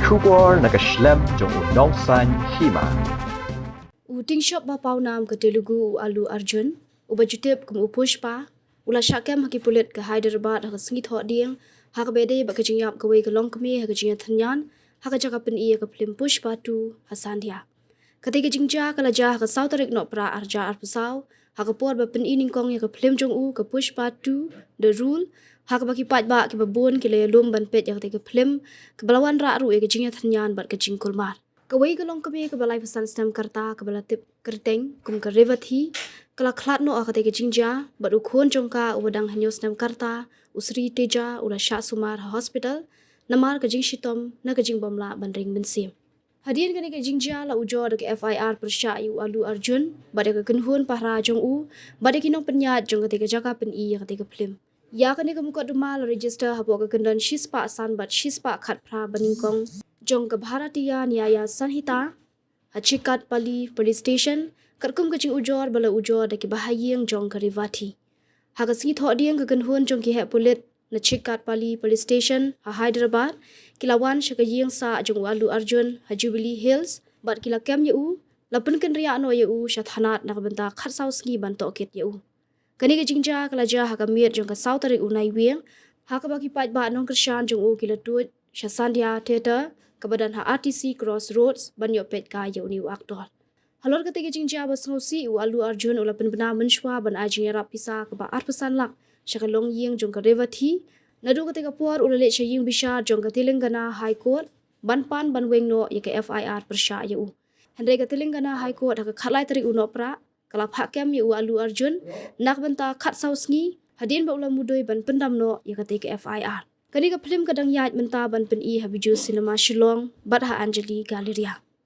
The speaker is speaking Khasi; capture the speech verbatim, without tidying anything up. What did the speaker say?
Khubor na ka shlem jong u nongsan hima. U tyngshop ba pawnam ka Telugu u Allu Arjun, uba ju tip kum u Pushpa, u la shah kem ha ki pulit ka Hyderabad ha ka sngi Thohdieng, ha kaba ïadei bad ka jingïap kawei ka longkmie ha ka jingïathynñian ha ka jaka pyni ïa ka phlim Pushpa two ha Sandhya. Katei ka jingjia ka la jia ha ka saw tarik Nohprah arhajar arphew saw, ha ka por ba pyni nyngkong ïa ka phlim jong u ka Pushpa two The Rule, ha kaba ki paidbah kiba bun ki la ïalum ban peit ïa katei ka phlim, kaba la wanrah ruh ïa ka jingïathynñian bad ka jingkulmar. Kawei ka longkmie kaba laiphew san snem ka rta kaba la tip kyrteng kum ka Revathi, ka la khlad noh ha katei ka jingjia, bad u khun jong ka uba dang hynñiew snem ka rta, u Sri Teja, u la shah sumar ha hospital namar ka jingshitom na ka jingbym lah ban ring mynsiem. Hadien kane ka jingjia la ujor da ka F I R pyrshah ïa u Allu Arjun bad ïa ka kynhun pahara jong u bad ïa ki nongpynïaid jong katei ka jaka pyni ïa katei ka phlim. Ïa kane ka mukotduma la register hapoh ka kyndon shispah san bad shispah khatphra banyngkong jong ka Bharatiya Nyaya Sanhita ha Chikatpally Police Station, katkum ka jingujor ba la ujor da ki bahaïing jong ka Revathi. Ha ka sngi Thohdieng ka kynhun jong ki heh pulit na Chikatpally Police Station ha Hyderabad ki la wan sha ka ïing sah jong u Allu Arjun ha Jubilee Hills bad ki la kem ïa u, la pynkynriah noh ïa u sha thanat na ka bynta khatsaw sngi ban tohkit ïa u. Kane ka jingjia ka la jia ha ka miet jong ka saw tarik u Naiwieng, ha kaba ki paidbah nongkyrshan jong u ki la tuid sha Sandhya Theatre kaba don ha R T C Crossroads ban ïoh peit kai ïa une u actor. Halor katei ka jingjia ba sngewsih, u Allu Arjun u la pynbna mynshuwa ban ai jingïarap pisa kaba arphew san lak sha ka longïing jong ka Revathi. Naduh katei ka por u la leit sha ïing bishar jong ka Telangana High Court ban pan ban weng noh ïa ka F I R pyrshah ïa u. Hynrei ka Telangana High Court ha ka khatlai tarik u Nohprah ka la phah kem ïa u Allu Arjun na ka bynta khatsaw sngi hadien ba u la mudui ban pyndam noh ïa katei ka F I R. Kane ka phlim ka dang ïaid mynta ban pyni ha Bijou Cinema Shillong bad ha Anjali Galleria.